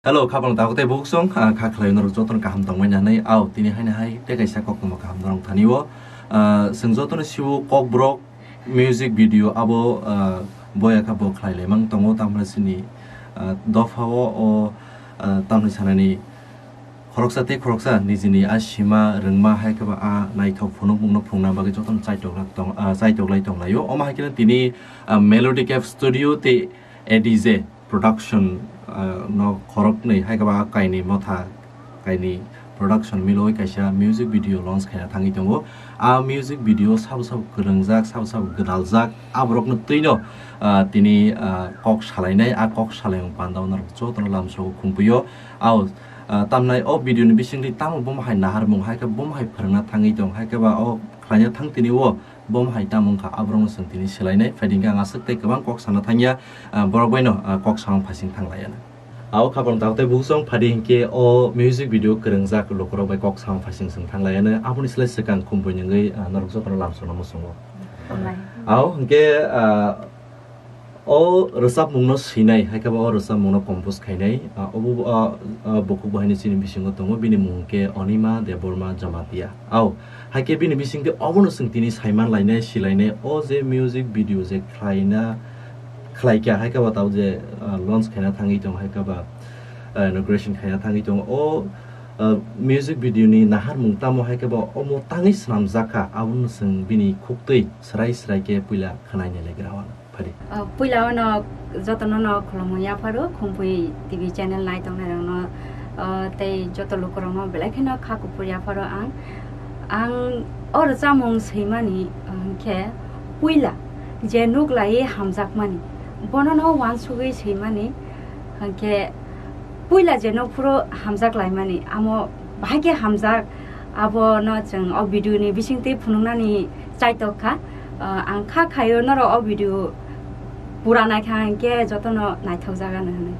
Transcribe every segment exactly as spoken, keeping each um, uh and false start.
Hello, khapang tabuk tei buksong, ah, kha khlai norok jotono kaham tongmani hanai. Au, tini haini hai tei kaisa koktwma kaham norok thani o. Ah, chwng jotono siwo Kokborok music video abo, ah, boya kha bo khlai laimang tongo, tamni sini, ah, dopha o, o, ah, tamni sanani khoroksa tei khoroksa nijini a sima rwngma hai khe ba a naithok phunukmungno phunukna bagwi jotono chaitok lai tong, ah, chaitok lai tong lai o. Omo hai kheno tini, ah, Melody Cave Studio tei A D J Production, ah, no khoroknwi hai khe ba kainwi motha kainwi production milwi kaisa music video launch khaina thangwi tongo. A music video sabo sabo kwrwngjak, sabo sabo gwdaljak, aborokno twino, ah, tini, ah, kok salainai, a kok salaimung pandao norok jotono lamsao khumpuio. Au, ah, tamnai o video ni bisingtwi tamo bomo hai naharmung hai khe bomo hai phwrwngna thangwi tong hai khe ba o khlaina thang tini o bomo hai tamo wngkha aborokno chwng tini swlainai. Phaidi hwnkhe ang aswk tei kwbang kok sana thangya, ah, borok baino, ah, kok samung phasing thanglaiyana. Au khapang tabuk tei buksong phaidi hwnkhe o music video kwrwngjak lukurok bai kok samung phasing chwng thanglaiyana. Aboni slai swkang khumpuinungwi, ah, norok jotono lamsano muchungo. Hambai. Au hwnkhe, ah, O rwchapmungno swinai, hai khe ba o rwchapmungno compose khainai, ah, obo, ah, ah, bukhuk bo haino chini bisingo tongo, bini mung khe Onima Debbarma Jamatia. Au, hai khe bini bisingtwi obono chwng tini saiman lainai, silainai, o je music video je khlaina, khlaikha, hai khe ba tabuk je, ah, launch khaina thangwi tongo, hai khe ba, ah, inauguration khaina thangwi tongo. O, ah, music video ni naharmung tamo hai khe ba omo tangwi swnamjak kha, abono chwng bini khuktwi swrai swrai khe puila khwnaina legra wano. Phadi. O, puila o no jotono no khulumung yapharo, Khumpui T V channel nai tongnai rokno, o, tei joto lukurokno belai kheno kha kuphur yapharo ang. Ang o rwchapmung swimani, o, hwnkhe puila je nuk laiwi hamjakmani, bono no uansugwi swimani, hwnkhe puila je nuk phuru hamjak laimani, amo bahai khe hamjak, abono chwng o video ni bisingtwi phunuknani chaitok kha. Ah, ang kha khaio norok o video pura naikha hwnkhe jotono naithok jaga no hwnwi.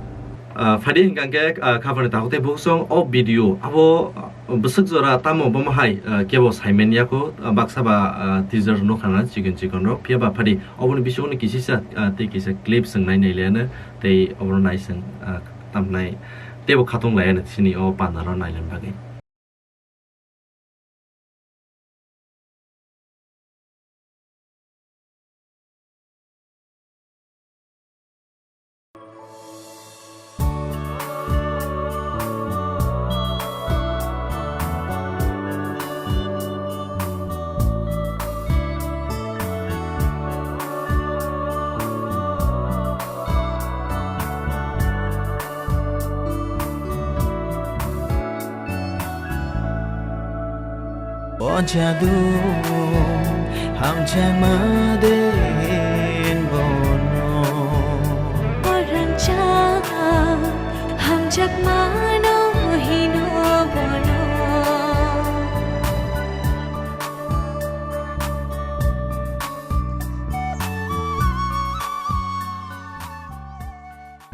Ah, phadi hwnkha hwnkhe, ah, khapani takhuk tei buksong o video abo, ah, bwswk jora tamo bomo hai, ah, kebo saiman yako, ah, baksa ba, ah, teaser nukha na chikon chikon rok. Phiya ba phadi oboni bisingo no kisisa, ah, tei kisa clip chwng nai nai le ano tei obono nai chwng, ah, tamnai teibo khatung lai ano chini o panda no nai le bagwi. O jadu hamjakma den bono. O rangchak hamjakmano hino bono.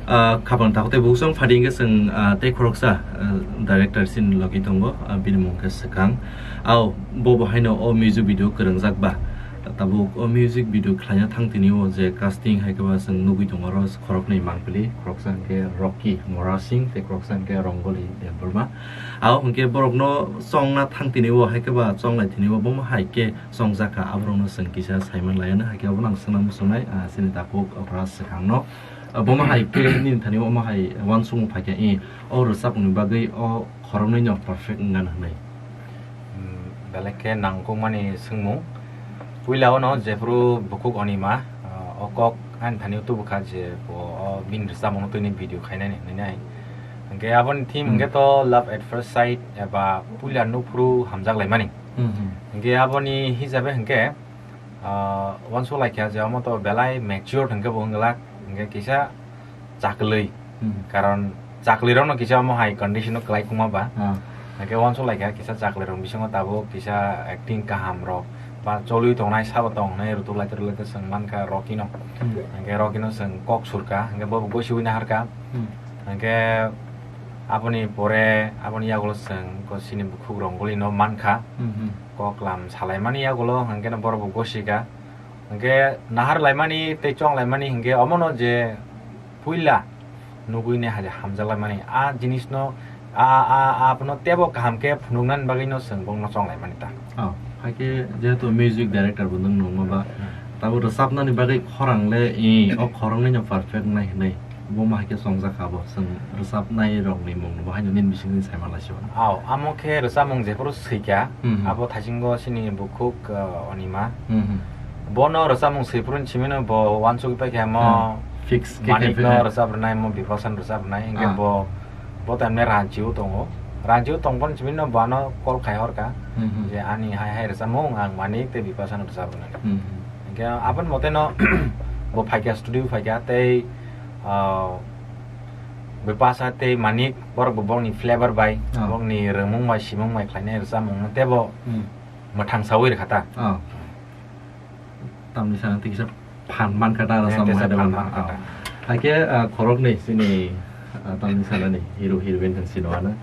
Ah, khapang takhuk tei buksong phadi hwnkhe chwng, ah, tei khoroksa, ah, director chini logi tongo, ah, bini mung khe Swkang. Ao, bo bo haino o music video kwrwngjak ba. Tabuk o music video khlaina thang tini o je casting hai khe ba chwng nugui tongo oro khoroknwi mangpili, khoroksa hwnkhe Rocky Morasing tei khoroksa hwnkhe Rongoli Debbarma. Ao hwnkhe borokno chongna thang tini o hai khe ba chonglai tini o bomo hai khe chongjak kha, aborokno chwng kisa saiman laiano hai khe obono ang swngna muchungnai, ah, chini takhuk Raj Swkangno. Omo hai khe nini thani omo hai uansukmung phai khe, "I, o rwchapmungni bagwi o khoroknwi no perfect wngna," hwnwi. Hmm, belai khe nangkukmani swngmung. Puila o no jephru bukhuk Onima, ah, o kok ani thani o tubu kha je bo o bini rwchapmungno twini video khainani hwnwi nai. Hwnkhe aboni theme Hmm. hwnkhe to love at first sight eba puila nukphuru hamjak laimani. Hmm, hmm. Hwnkhe aboni hisabe hwnkhe, ah, uansuk lai kha je omo to belai mature hwnkhe bo wng glak, hwnkhe kisa chakwlwi. Hmm. Karon chakwlwi rokno kisa omo hai condition o kwlai kukma ba. Ah. Hwnkhe uansuk lai kha kisa chakwlwi rok bisingo tabuk kisa acting kaham rok ba cholwi tongnai sabo tong hwnwi rutuk lai rutuk lai chwng man kha Rocky no. Hmm. Hwnkhe Rocky no chwng kok sur kha, hwnkhe bo bo gosiwi nahar kha. Hmm. Hwnkhe aboni pore aboni yagulo chwng ko chini bukhuk Rongoli no man kha. Hmm, hmm. Koklam salaimani yagulo hwnkhe no borok bo gosika. Hwnkhe nahar laimani tei chong laimani hwnkhe omono je puila nugwi ne hai hamjaklaimani. A jinisno, a, a, abono teibo kaham khe phunuknani bagwino chwng bokno chonglaimani ta. Oh, haikhe jehetu music director bo nwng nungma ba, Hmm. tabuk rwchapnani bagwi khorang le, i, o khoroknwino perfect nai hinwi. Bo ma haikhe chongjak kha bo, chwng rwchapnai rokni mungno bo haino nini bisingtwi saima laisio. Aw, amo khe rwchapmung jephuru swikha, Hmm, hmm. abo thaisingo chini bukhuk, uh, Onima. Hmm, hmm. Bono rwchapmung swiphuru simino bo uansugwi paikha mo Hmm. Fix khe Manik khai no phirnai. Rwchap rwnai, mo Bipasano rwchap rwnai, hinkhe Ah. bo, bo tamni ranchi-o tongo. Ranchi-o tongphano simino bo ano call khai horkha, Hmm, hmm. je ani hai hai rwchapmung ang Manik tei Bipasano rwchap rwnai. Hmm, hmm. Hinkhe aboni moteno bo phaikha, studio phaikha tei, ah, Bipasa tei Manik borok bo bongni flavor bai, Ah. bongni rwngmung bai, simung bai khlainai rwchapmung no teibo Hmm. mwthang saui rwkha ta. Ah. Tamni sana tei kisa phan mankha ta, Yang rwchapmung kisa hai phan rwma. Mankha ta. Ah. Haikhe, ah, khoroknwi chini, ah, tamni sanani hero heroine thang sino ano.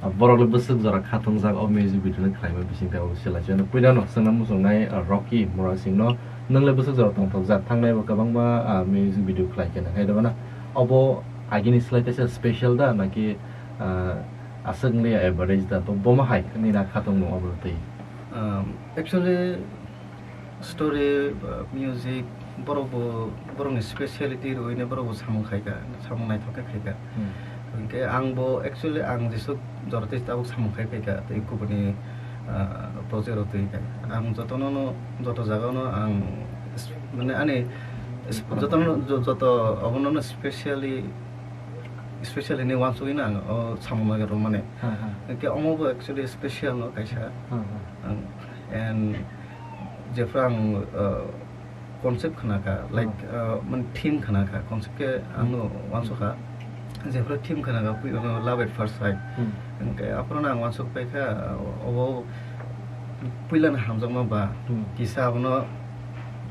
Ah, borok le bwswk jora khatungjak o music video no khlaima bising tei o sila chano. Puila no chwngno muchungnai, ah, Rocky Murasing no. Nwng le bwswk jora tongthokjak, thangnai bo kwbangma, ah, music video khlai khe nang hai rwmana. Obo agini slai teisa special da naki, ah, aswk wngya average da? To bomo hai nini khatungmung obo twi? Um, actually, story, uh, music, borok bo, borokni speciality rwui borok bo samung khai kha, samung naithok khe khai kha. Hmm. Hinkhe ang bo actually ang jesuk jora tei tabuk samung khai phai kha, tei kubuni, ah, project rok twi khai. Ang jotono no, joto jaga no ang s-, mane ani s-, jotono no, jo-, joto obono no specially, specially hinwi uansugwi no ang o samung no rwmani. Ha, ha. Hinkhe omo bo actually special no kaisa. Ha, ha. Ang, and jephru ang, uh, concept khna kha, like, Oh. uh, mane theme khna kha, concept khe ang Hmm. uansukha. Jephru theme khna kha, pui-, uh, love at first sight. Hmm. Hinkhe aphuru no ang uansuk pai kha, uh, obo puila no hamjakma ba, Hmm. kisa abono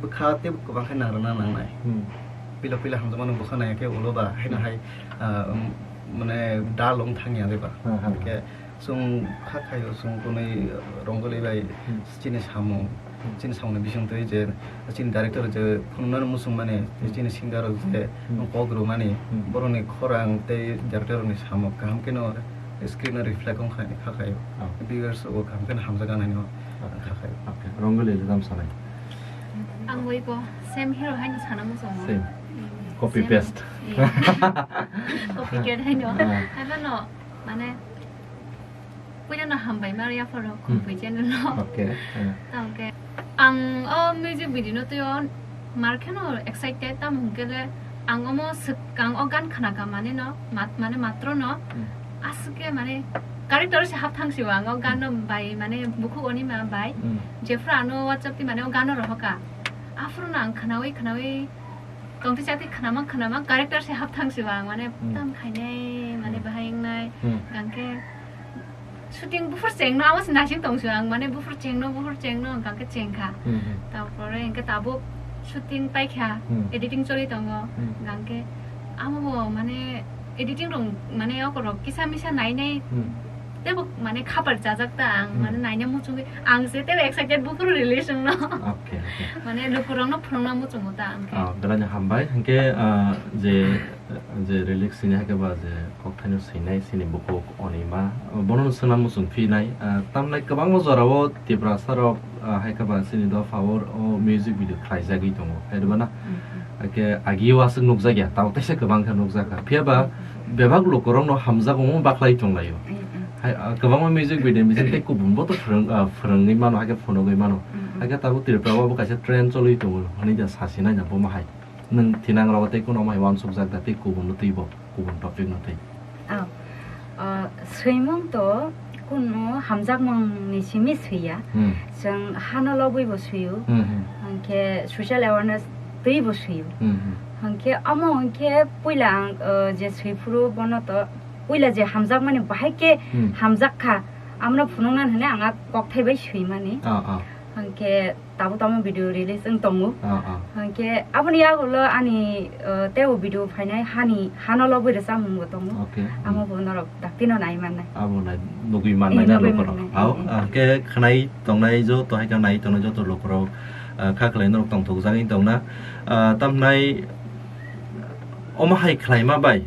bwkha tei kwbang khe nang rwna nangnai. Hmm. Puila puila hamjakmano bwkha nai khe ulo ba, haino Hmm. hai, uh, um, mane dal wng thangya de ba. Ha, ha, ha. Hinkhe Chwng kha khaio, chwng kunui Rongoli bai Hmm. chini samung, Hmm. chini samungni bisingtwi je chini director je phunuknani muchungmani, Hmm. chini singer rok je Hmm. kok rwmani, Hmm. borokni khorang tei director rokni samung kaham kheno screen o reflect wng kha, kha khaio. Oh. Viewers rok kaham kheno hamjak nai no Okay. kha khaio. Okay. Rongoli le tamo sanai? Ang bai bo same hero haino sana muchungo. Same. Hmm. Copy Same. Paste. Yeah. Copycat haino. Ah. Haibano mane Puila no hambai mar yapharo Hmm. Khumpui channel no. Okay, eh. Tamo khe ang o music video no twi o mar kheno excited, tamo hwnkhe le ang omo swk-, ang o gan khna kha mane no, mat-, mane matro no Hmm. aswk khe mane character se hap thang si o ang o gan no bai mane bukhuk Onima bai Hmm. jephru ano WhatsApp twi mane o gan no rohor kha. Aphuru no ang khnaui khnaui tongtwi chatwi khnama khnama character se hap thang si o ang mane Hmm. tam khainai mane Hmm. bahai wngnai Hmm. hwnkhe Shooting buphur chengno, amo se naising tong se ang, mane buphur chengno, buphur chengno, hwnkha khe chengkha. Hmm, hmm. Tarpore hwnkhe tabuk shooting paikha, Hmm. editing choli tongo, Hmm. hwnkha khe amo bo mane editing rok mane okorok kisa misa nainai Hmm. tebo mane khapar chajak ta ang, Hmm. mane naina muchungwi ang se tebo excited buphur release wngno. Okay, okay. Mane lukurokno phwrwngna muchungo ta ang khe. Ah, belai no hambai, hwnkhe, ah, je je lyrics sini hai khe ba je kokthaino swinai chini bukhuk Onima, bono no swngna muchung phinai, ah, tamnai kwbangma jorao Tiprasa rok, ah, hai khe ba chini dopha o, o music video khlaijagwi tongo, hai rwmana? Mm, mm. Hai khe agi o aswk nukjakya, tabuk teisa kwbang khe nukjakha. Phiya ba Mm, mm. bebak lukurokno hamjakmung bakhlai tonglaio. Mm, mm. Hai, ah, kwbangma music video ni bising tei kubun bo to phwrwng, ah, phwrwngwi mano, hai khe phunugwi mano. Mm, mm. Hai khe tabuk Tripura o bo kaisa trend choli tongo, hwnwi da sasi naina bomo hai. Nwng thinang rogo tei kuno mai uansukjak da tei kubun no twi bo, kubun topic no twi? Ah, ah, swimung to kuno hamjakmung ni simi swiya. Hmm. Chwng hano lobwi bo swiyo. Hmm, hmm. Hwnkhe social awareness twi bo swiyo. Hmm, hmm. Hwnkhe omo hwnkhe puila ang, ah, je swiphuru bono to puila je hamjakmani bahai khe Hmm. hamjak kha, amno phunukna hwnwi ang a kokthai bai swimani. Ah, ah. Hwnkhe tabuk tamo video release wng tongo. Ah, ah. Hwnkhe aboni yagulo ani, uh, teibo video phainai hani, hano lobwi rwchapmung bo tongo. Okay. Amo Hmm. bo norok daktino nai mannai. Abo nai, nugwi mannai Eh, na nugwi lukurok. mannai. Hao, Hmm. ah, hwnkhe khwnai tongnai joto, hai khe nai tongnai joto lukurok, ah, kha khlai norok tongthokjagwi tongna. Ah, tamhnai omo hai khlaima bai,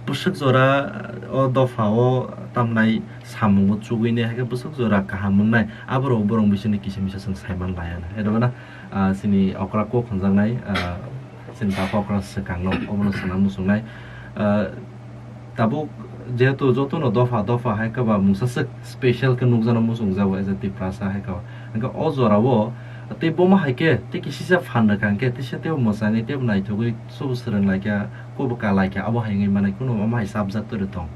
Bwswk jora o dopha o tamnai samungo chugwini, hai khe bwswk jora kaham wngnai, aborok borok bisingni kisa misa chwng saiman laiya na. Hai rwgwna, ah, chini okra kok hwnjaknai, ah, chini baba okra swkangno obono swna muchungnai. Ah, tabuk jehetu jotono dopha dopha hai khe ba mungsa swk special khe nukjakno muchungjago as a Tiprasa hai khe. Hwnkhe o jorao tei bomo hai khe tei kisisa phan rwkha hwnkhe teisa teibo mwchangwi teibo naithogwi sobo swrwng laikha, kobo ka laikha, abo hai wngwi manai, kunu omo hai subject twi rw thong.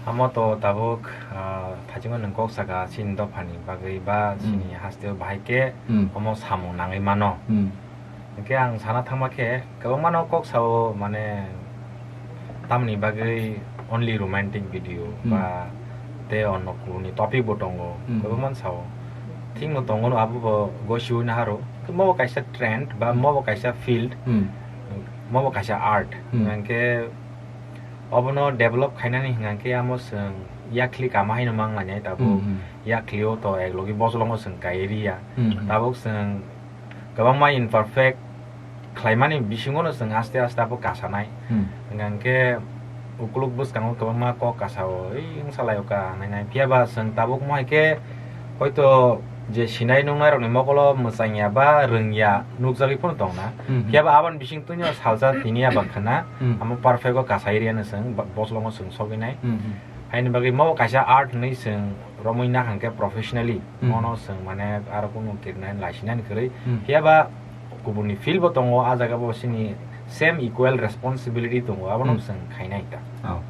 Amo to tabuk, ah, thaichingma nwng kok saka chini dophani bagwi ba Hmm. chini hasteo bahai khe Hmm. omo samung nangwi mano. Hmm. Hwnkhe ang sana thangma khe kwbangmano kok sao, mane, tamni bagwi only romantic video Hmm. ba tei onno kubuni topic bo tongo, Hmm. kwbangma sao. Thikno tongo, abo bo gosiwi naharo. Mobo kaisa trend ba Hmm. mobo kaisa field, Hmm. mobo kaisa art. Hmm. Hwnkhe obono develop khainani hwnkhe amo chwng yakli kama haino mang lainai tabuk. Hmm, hmm. Yaklio to eklogi bojlongo chwng kai riya. Hmm, hmm. Tabuk chwng kwbangma imperfect khlaimani bisingono chwng aste aste abo kasanai. Hmm. Hwnkhe ukuluk bwskango kwbangma kok kasao, "Ei, wngsa laio ka," hinwi nai. Phiya ba chwng tabuk mo hai khe hoito je sinai nungnairokni mokolo mwchangya ba rwngya nukjagwi phano tongna. Hmm, hmm. Phiya ba aboni bising twino salsa tiniya ba khwna, Hmm. amo perfect o kasai riyano chwng ba-, bojlongo chwng sogwi nai. Hmm, hmm. Haini bagwi mo kaisa art hinwi chwng romwi nakha hwnkhe professionally, Hmm. mono chwng mane aro kunu kirnai laisinani kwrwi. Hmm. Phiya ba kubunni field bo tongo, ah jaga bo chini same equal responsibility tongo, abono Hmm. chwng khainai ta. Oh.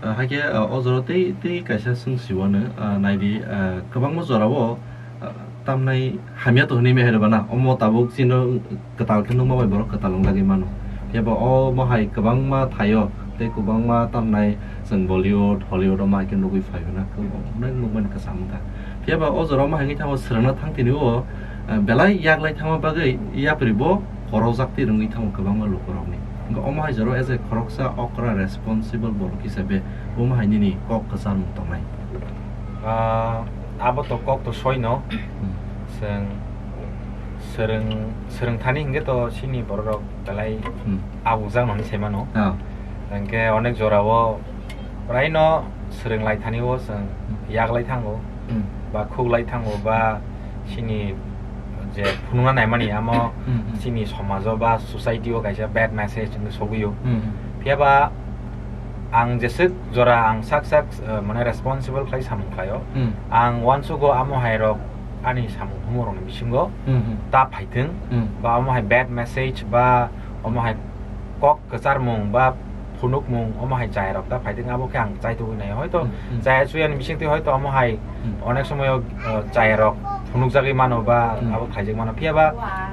Ah, hakhe, ah, o jora tei, tei kaisa swng siwano, ah, naidi, ah, kwbangma jorao, ah, tamnai hamya to hwnwi mehai rwbana, omo tabuk chino kwtal khe nukma bai borok kwtal wngjagwi mano. Phiya ba omo hai kwbangma thaio tei kwbangma tamnai chwng Bollywood, Hollywood omo hai khe nugwi phaio na, kwbangma nukmani kwcham wngkha. Phiya ba o jora omo hai wngwi thango, swrwngna thang tini o, eh, belai yak lai thangma bagwi yapri bo khorokjak twi rwngwi thango kwbangma lukurokni. Hwnkhe omo hai jora as a khoroksa okra responsible borok hisabe omo hai nini kok kwcharmung tongnai? Ah, abo to kok to soino. Hmm. Chwng swrwng, swrwng thani hwnkhe to chini bororok belai Hmm. abukjak nani sai mano. Ah. Hwnkhe onek jorao praino swrwng lai thani o chwng Hmm. yak lai thango, Hmm. ba khuk lai thango, ba chini je phunukna naimani amo Hmm, hmm. chini somajo ba society o kaisa bad message wngwi sogwio. Hmm, hmm. Phiya ba ang jeswk jora ang sak sak, eh, mane responsible khlai samung khlaio. Hmm. Ang uansugo amo hai rok ani samung humorokni bisingo Hmm, hmm. ta phaithwng Hmm. ba omo hai bad message ba omo hai kok kwcharmung ba phunukmung omo hai chayarok ta phaithwng, abo khe ang chaitugwi nai. Hoito Hmm, hmm. chaya chuyani bisingtwi hoito omo hai Hmm. onek somoyo, uh, chayarok phunukjagwi mano ba Hmm. abo khlaijak mano. Phiya ba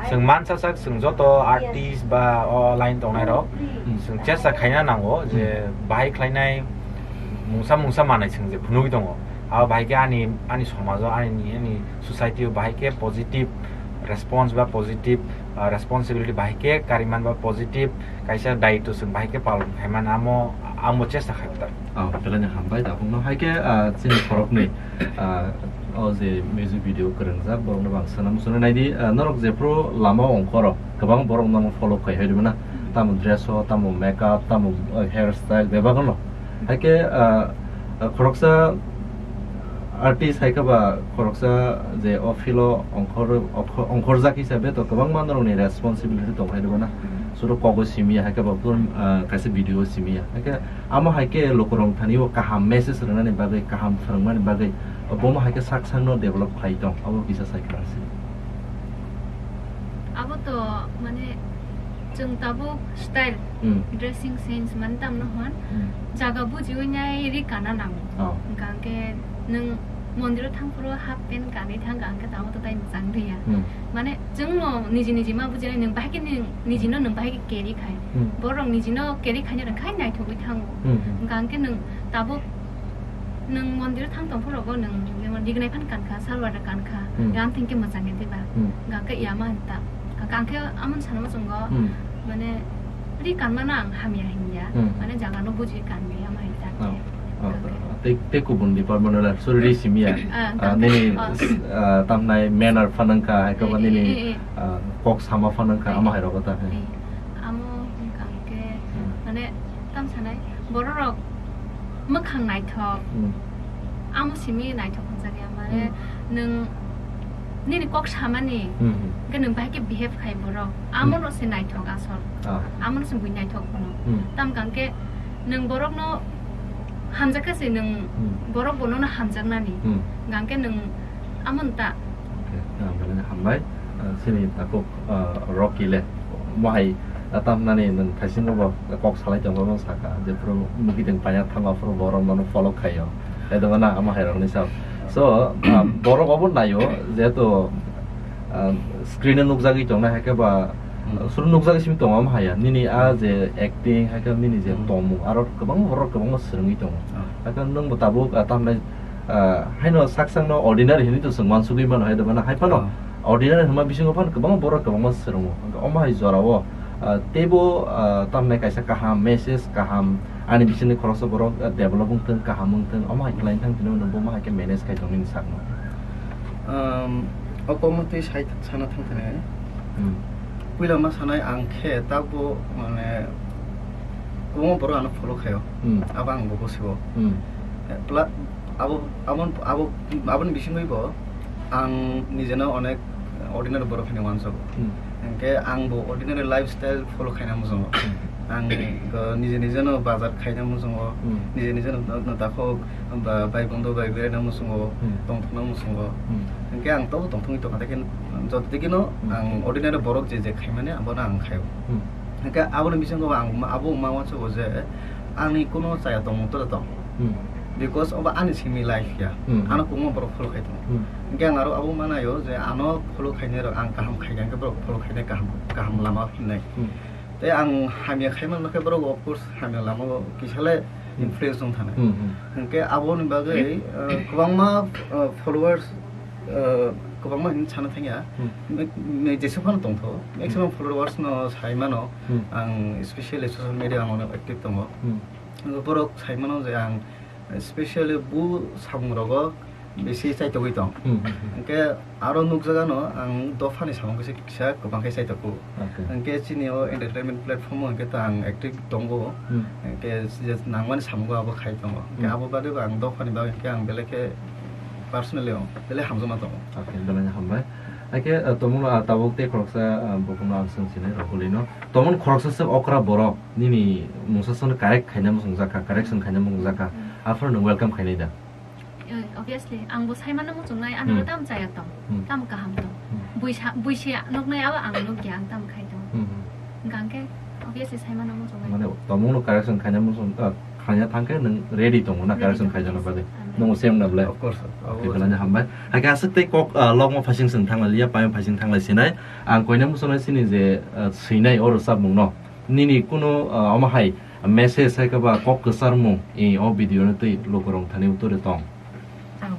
chwng mansa sak chwng joto artist ba o line tongnairok Hmm. chwng chesta khaina nango je Hmm. bahai khlainai mungsa mungsa manai chwng je phunugwi tongo. Abo bahai khe ani, ani somajo, ani, ani society o bahai khe positive response ba positive, ah, responsibility bahai khe kariman ba positive kaisa daitw chwng bahai khe palon khaimani, amo, amo chesta khai ta. Ah, belai ni hambai da phungno. Hai khe, ah, chini khoroknwi, ah, o je music video kwrwngjak, borokno bo ang swnam swnwi naidi, ah, norok jephru lama ongkhoro kwbang borok nono follow khai hai rwmana. Tamo dress o, tamo makeup, tamo, ah, hair style, bebak no. Hai khe, ah, ah, khoroksa artist hai khe ba khoroksa je o field o ongkhor-, ongkhor-, ongkhorjak hisabe to kwbangma norokni responsibility tong hai rwmana. Suru kogo simi ya, hai khe ba pun, ah, kaisa video simi ya. Hai khe amo hai khe lukurok thani o kaham message rwnani bagwi, kaham phwrwngmani bagwi, bomo hai khe sak sakno develop khlai tong, abo kisa sai khe rasi. Abo to, mane, chwng tabuk style, Hmm. dressing sense, mane, tamno hwn, Hmm. jaga bujiwi nai ri kana nango. Oh. Hwnkha hwnkhe nwng mondiro thangphuru half pant kanwi thangkha hwnkhe tamo to tai mwchang liya. Hmm. Mane, chwngno niji niji ma bujinai, nwng bahai khe nwng nijino nwng bahai khe carry khai. Hmm. Borok nijino carry khaina rwngkhai naithogwi thango. Hmm, hmm. Hwnkha hwnkhe nwng tabuk nwng mondir thang tongphuru bo nwng jemon rignai phan kankha, salwar kankha, Hmm. yang thengke mwchang ya diba? Hmm. Hwnkha hwnkhe yama hwn ta. Hwnkha hwnkhe amon sana muchungo, Hmm. mane, ri kanmano ang hamya hinya. Hmm. Mane, jagano buji kanwi ama hai ta Oh. khe. Oh, Hwnkha hwnkhe. Tei, tei kubun department wala suri ri simi ya. Ah, Ah, hwnkha nini, hwnkha. Ah, tamnai manner phanangkha, hai khe Eh, nini, eh, eh, eh. Ah, kok sama phanangkha, Eh, ama eh. hai rogo ta, eh. Eh, amo hwnkha hwnkhe, Hmm. mane, Tam sanai, bororok mwkhang naithok. Hmm. Amo simi naithok hwnjakya, mane Hmm. nwng nini kok samani, Hmm, hmm. hwnkhe nwng bahai khe behave khai borok. Hmm. Amono se naithok asol. Ah. Amono se bui naithok phano. Hmm. Tam hwnkhe nwng borokno hamjakha se nwng Hmm. borok bonono hamjaknani. Hmm. Hwnkhe nwng amon ta. Okay, ah, belai hambai. Ah, sini takhuk, ah, Rocky le. Mohai, ah, tamnani nwng thaisingo bo kok salai tongo, bo saka, jephuru mwkitwng paina thangma phuru borok bono follow khaio. Edo na ama hai rokni sao. So, ah, borok obo naio, jehetu, ah, screen o nukjagwi tongnai, hai khe ba, Hmm. suru nukjagwi simi tongo ama haya. Nini a je acting, hai khe nini je Hmm. tongmung, aro kwbangma borok kwbangma swrwngwi tongo. Ah. Hai khe nwng bo tabuk, ah, tamnai, ah, haino sak sakno ordinary hinwi to chwng uansugwi mano, hai doba na hai phano Ah. ordinary hwnma bisingo phano kwbangma borok kwbangma swrwngo. Hwnkhe omo hai jorao, ah, teibo, ah, tamni kaisa kaham message, kaham ani bisingni khoroksa borok, ah, develop wngthung, kaham wngthung, omo hai khlaina thang tini bo ma hai khe manage khai tong nini sakno. Um, o kokno twi sai sana thang thani. Hmm. Puila ma sanai ang khe tabuk mane kwbangma borok ano follow khaio. Hmm. Abo ang bo bosio. Hmm. Eh, pla-, abo, abo, abo, aboni bisingwi bo ang nijeno onek ordinary borok hinwi uansago. Hmm. Hwnkhe ang bo ordinary lifestyle follow khaina muchungo. Hmm. Ang, uh, nije nijeno bazar khaina muchungo, Hmm. nije nijeno no-, no takhok ba bai bondo bai beraina muchungo, Hmm. tongthokna muchungo. Hmm. Hwnkhe ang tobo tongthokgwi tongkha, tei khe joto dikeno Hmm. ang ordinary borok je je khaimani abono ang khaio. Hmm. Hwnkhe aboni bisingo ang ma-, abo ma uansago je ani kuno chaya tongmung tora tong. Hmm. Because obo ani simi life ya. Hmm. Ano kwbangma borok follow khai tongo. Hmm. Hwnkhe ang aro abo manaio je ano follow khainai rok ang kaham khaikha hwnkhe borok follow khainai kaham, kaham lama himnai. Hmm. Tei ang hamya khaimano khe borok of course hamya lama o kisa le Hmm. influence wng thangna. Hmm, hmm. Hwnkhe aboni bagwi, uh, kwbangma, uh, followers, uh, kwbangma hinwi sana thangya. Hmm. Me-, me-, jesa phano tongtho. Maximum Hmm. followers no sai mano. Hmm. Ang specially social media ang onek active tongo. Hmm. Borok sai mano je ang specially bu samung rogo bisi chaitogwi tong. Hmm, hmm, hmm. Hwnkhe aro nukjagano ang dophani samung kisa kisa kwbang khe chaitogo. Okay. Hwnkhe chini o entertainment platform o hwnkhe to ang active tongo. Hmm. Hwnkhe je nangmani samungo abo khai tongo. Hwnkhe Hmm. abo bade bo ang dophani bagwi hwnkhe ang belai khe personally o belai hamjakma tongo. Okay, belai hambai. Hwnkhe, uh, tomung, uh, tabuk tei khoroksa, uh, bukhukno ang swng sinai rw hwnwi no. Tomung khoroksa se okra borok nini mungsa sono correct khaina muchungjak kha, correction khaina muchungjak kha. Hmm. Aphuru nwng welcome khainai da? Eh, obviously, ang bo sai mano muchungnai, ano Hmm. tam chaya tong, Hmm. tam kaham tong. Hmm. Buisa, buisi nuknai abo ang nukya, ang tam khai tong. Hmm, hmm. Hwnkhe, obviously, sai mano muchungnai. Mane, tomungno correction khaina muchung, ah, khaina thangkhe nwng ready tongo na, Ready correction tongo, khaijana yes. Bagwi. I'm ready. Nwng sem na bwle? Of course, of Okay, course. Belai hambai. Hakhe aswk tei kok, ah, lokma phaising chwng thanglai liya, payung phaising thanglai sinai. Ang koina muchungnai chini je, ah, swinai o rwchapmungno. Nini kunu, ah, omo hai message hai khe ba kok kwcharmung, eh, o video no twi lukurok thani utore tong. Ang,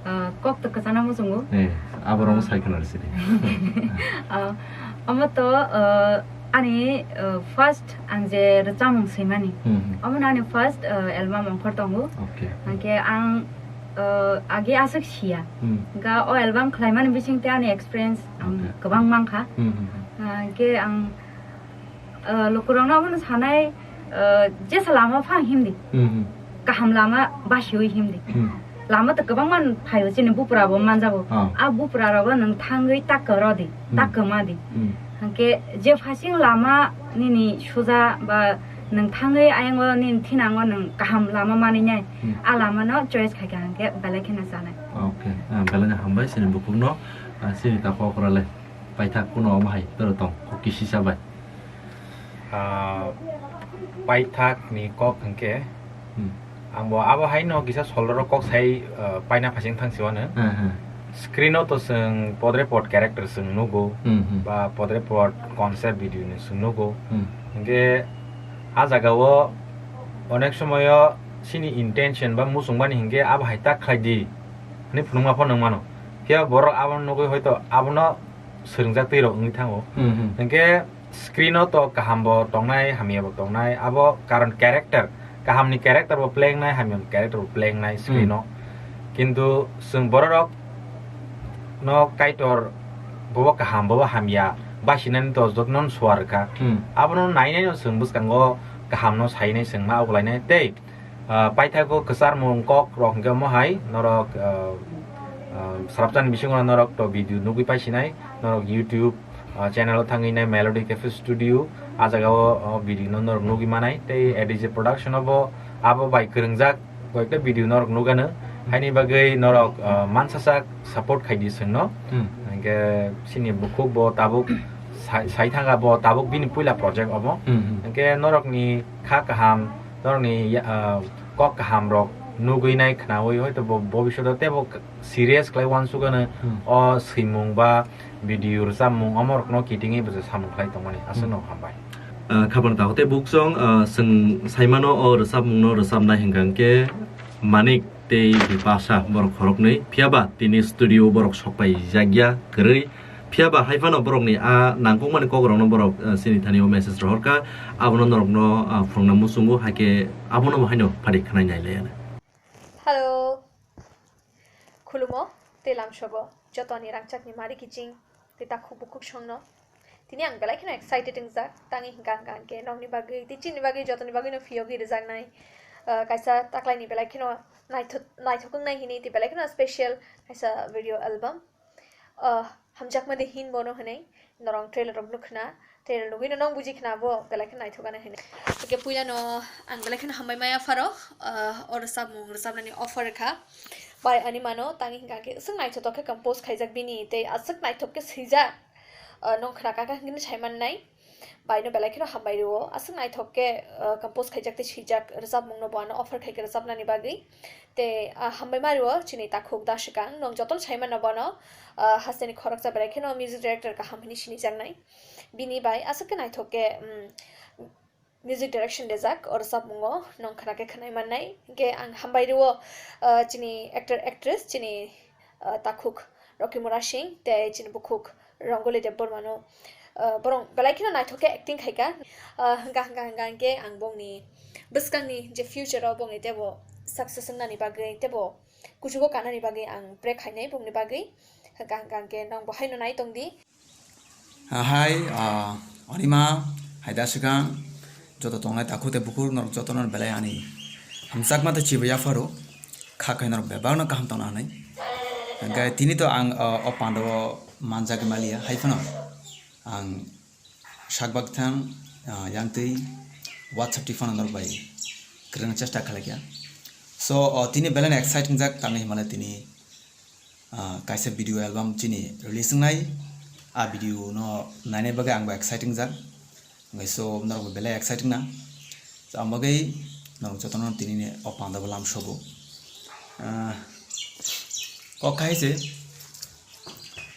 ah, kok to kwchana muchungo. Eh, aborok Ah. sai khwna rw sidi. Ah, omo to, ah, ani, ah, first ang je rwchapmung swimani. Hmm, hmm. Omo no ani first, ah, album ongkhor tongo. Okay. Hwnkhe ang, ah, age aswk siya. Hmm. Ga o album khlaimani bising tei ani experience ang Okay. kwbang mankha. Hmm, hmm, hmm. Ah, hwnkhe ang Ah, lukurokno abono sanai, ah, jesa lama phang himdi. Hmm, hmm. Kaham lama basiwi himdi. Hmm. Lama to kwbangma phaio chini bupra bo manjago. Ah. A bupra rogo nwng thangwi takka rodi, Hmm. takka madi. Hmm. Hwnkhe je phasing lama nini suja ba nwng thangwi ayango nini thinango nwng kaham lama maninai. Hmm. A lamano choice khaikha hwnkhe belai kheno chanai. Okay. Ah, belai no hambai chini bukhukno, ah, chini ta kokrale. Paithak kuno omo hai toro tong, kok kisisa bai. Ah, paithak ni kok hwnkhe, Hmm. ang bo abo hai no kisa solrok kok sai, ah, paina phasing thang siwano. Hmm, hmm. Screen o to chwng podre pod character chwng nugo, Hmm, hmm. ba podre pod concept video ni chwng nugo. Hmm. Hwnkhe a jaga o onek somoyo chini intention ba muchung bani hwnkhe abo hai ta khlai di hwnwi phunukma phano nung mano. Phiya borok abono nugwi hoito abono swrwngjak twi rok wngwi thango. Hmm, hmm. Hwnkhe screen o to kaham bo tongnai, hamya bo tongnai. Abo karon character, kaham ni character bo play wngnai, hamya ni character bo play wngnai screen Hmm. o. Kintu chwng borok rok no Kaitor bobo kaham, bobo hamya, basinani to jotno suar kha. Hmm. Abono nainai no chwng bwskango Kaham no sainai chwngma uglainai tei, ah, paithago kwcharmung kok rok hwnkhe omo hai norok, ah, ah, swrapjani bisingo norok to video nugwi paisinai norok YouTube, ah, channel o thangwi nai Melody Cafe Studio, ah jagao, oh, video no norok nugwi manai tei A D J Production o bo abo bai kwrwngjak koyekta video norok nugano, haini bagwi norok, ah, mansasak support khaidi chwngno. Hmm. Hwnkhe chini bukhuk bo tabuk sai, sai thangkha bo tabuk bini puila project obo. Hmm, hmm. Hwnkhe norokni kha kaham, norokni ya-, ah, kok kaham rok nugwi nai khnaui hoito bo bobishoto teibo serious khlai uansukgano. Hmm. O swimung ba video rwchapmung omorokno kitingwi bo je samung khlai tongmani. Aswkno. Hmm. Hambai. Ah, khabang takhuk tei buksong, ah, chwng saimano o rwchapmungno rwchapnai hwnkha hwnkhe Manik tei Bipasha borok khoroknwi, phiyaba tini studio borok sokpaijakya kwrwi. Phiyaba hai phano borokni a nangkukmani kokrokno borok, ah, chini thani o message rohorkha, abono norokno, ah, phwrwngna muchungo, hai khe abono bo haino phari khwnai nai laiya. Hello. Khulumo tei lamsogo jotoni rangchakni mari kiching tei takhuk bukhuk songno. Tini ang belai kheno excited wngjak, tangwi hwnkha hwnkha hwnkhe nokni bagwi tei chini bagwi jotoni bagwino phiyogwi rwjaknai, ah, kaisa taklaini belai kheno naitho-, naithok wngnai hini tei belai kheno special kaisa video album. Ah, hamjakma de hin bono hwnwi norok trailer rok nukhna, trailer nugwino nong buji khna bo belai khe naithok ano hwnwi. Hwnkhe puilano ang belai kheno hambai maya pharo, ah, o rwchapmung rwchapnani offer kha bai ani mano, tangwi hwnkha khe aswk naithotok khe compose khaijak bini tei aswk naithok khe swijak, ah, nong khna kha khe hwnwi sai mannai. Baino belai kheno hambai rwo. Aswk naithok khe, ah, compose khaijak tei swijak rwchapmungno bo ano offer khai khe rwchapnani bagwi. Tei, ah, hambai ma rwo chini takhuk da swkang. Nwng jotono sai mano bono, ah, hasteni khoroksa belai kheno music director kaham hwnwi sinijaknai. Bini bai aswk khe naithok khe, um, music direction rwjak o rwchapmungo nwng khna khe khwnai mannai. Hwnkhe ang hambai rwo, ah, chini actor actress, chini, ah, takhuk Rocky Mura Singh tei chini bukhuk Rangoli Debbarmano, ah, borok belai kheno naithok khe acting khaikha. Ah, hwnkha, hwnkha, hwnkha hwnkhe ang bongni bwskangni je future o bongni teibo success wngnani bagwi, teibo kuchugo kanani bagwi ang pray khainai bongni bagwi. Hwnkha, hwnkha hwnkhe nwng bo haino nai tongdi. Ah, hai, ah, Anima, hai da swkang, joto tongnai takhuk tei bukhuk norok jotono belai ani hamjakma tei chibai yapharo, kha khai norok bebakno kaham tongna hwnwi. Hwnkhe tini to ang, ah, o pandao manjak maliya, hai phano ang sak bak thang, ah, yang twi WhatsApp twi phano norok bai kwrwngna chesta khlaikha. So, oh, tini belai exciting jak, tamni hwnmale tini, ah, kaisa video album chini release wngnai. A video no naina bagwi ang bo exciting jak. Hwnkhe so norok bo belai exciting na. So, ang bagwi norok jotono tini ni o panda bo lamsogo. Ah, kok khai se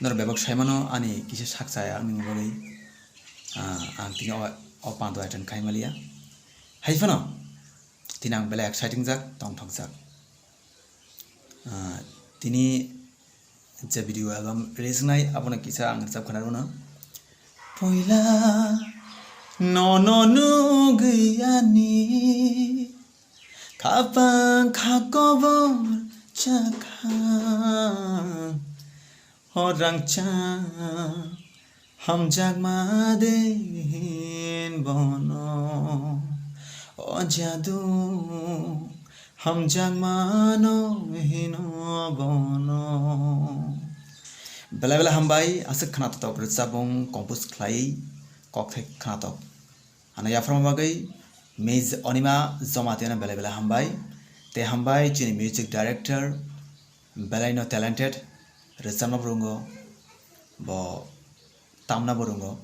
norok bebak sai mano ani kisa sak chaya wngmani bagwi, ah, ang tini o, o panda attend khai maliya. Hai phano tini ang belai exciting jak, tongthok jak. Ah, tini je video album release wngnai, abono kisa ang rwchap khna rwno. Poila nono nugwi ani khapang kha kobor chakha. O rangchak hamjakma de hin bono, o jadu hamjakmano hino bono. Belai belai hambai, aswk khnatok rwchapmung compose khlai kokthai khnatok. Ano yapharma bagwi Miss Anima Jamatia no belai belai hambai. Tei hambai chini music director, belaino talented, rwchapna bo rwngo, bo tamna bo rwngo,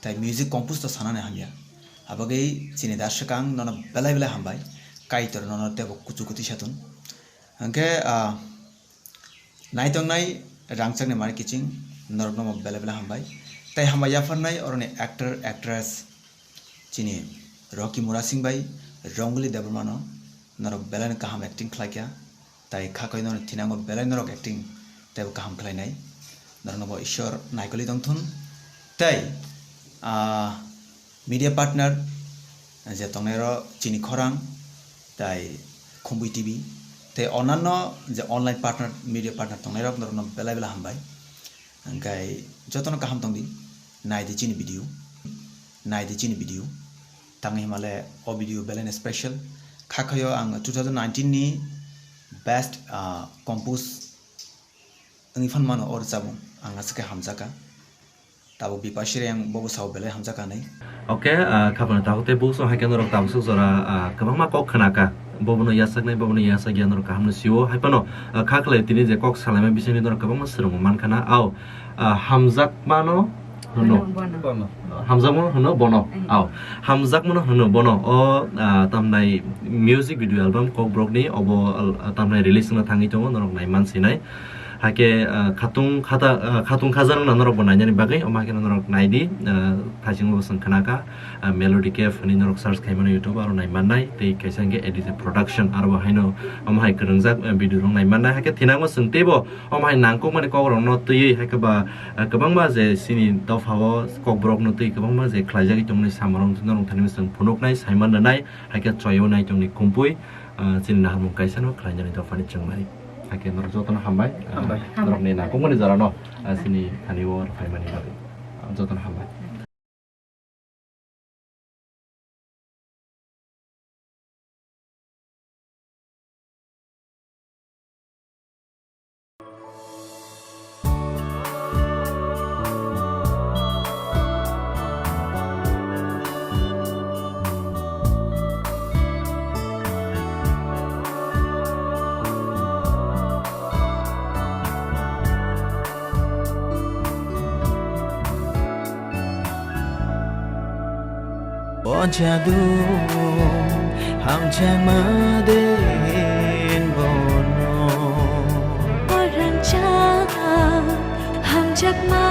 tei music compose to sanani hamya. Abagwi chini da swkang nono belai belai hambai, Kaitor nono teibo kuchu kwtwi satun. Hwnkhe, ah, naitongnai rangchakni mari kiching norokno bo belai belai hambai. Tei hambai yapharnai oroni actor, actress chini Rocky Murasing bai Rangoli Debbarmano norok belaino kaham acting khlaikha. Tai kha koi norok thinango belai norok acting teibo kaham khlainai. Norokno bo Ishwar naikolwi tongthun. Tei, ah, media partner je tongnairok chini khorang, tai Khumbui T V, tei onanno je online partner, media partner tongnairok norokno belai belai hambai. Hwnkhe jotono kaham tongdi, naidi chini video, naidi chini video. Tangwi himale o video belai no special. Khakhayo ang two thousand nineteen ni best, ah, compose wngwi phan mano o rwchapmung. Ang aswk khe hamjakha. Tabuk Bipashireng bobo sao belai hamjakha hinwi. Okay, ah, khapano tabuk tei buksong hai khe norok tabuk swk jora, ah, kwbangma kok khnakha. Bobono yachaknai, bobono yachakya norok kaham no sio. Hai phano, ah, kha khlai tini je kok salaima bisingni norok kwbangma swrwngwi mankha na. Ao, ah, hamjakmano hwno. Bono, bono. Hamjakmano hwno bono. Ai. Ao. Hamjakmano hwno bono. O, ah, tamnai music video album Kokborokni obo, ah, tamnai release wngna thangwi tongo, norok nai man sinai. Hakhe, ah, khatung khata, ah, khatung khajar wngna norok bo nainani bagwi, omo hakhe norok nai di, ah, thaichingbo swng khna kha, ah, Melody Cave hinwi norok search khai mano YouTube aro nai mannai, tei kaisa hwnkhe A D J Production aro bo haino omo hai kwrwngjak, ah, video rok nai mannai. Hakhe thinango swng teibo omo hai nangkukmani kokrokno twiwi, hakhe ba, ah, kwbangma je chini dophao kokborokno twi kwbangma je khlaijagwi tongmani samarok norok thani swng phunuknai, sai mannai, hakhe choyo nai tongni kumpui, ah, chini naharmung kaisa no khlainani dophani chwngmani. Hakhe norok jotono hambai, ah, Hambai. Norokni nangkukmani jorano, ah, chini thani o rwphaimani bagwi. Ah, jotono hambai. O jadung hamjakma den bono. O rangchak hamjakma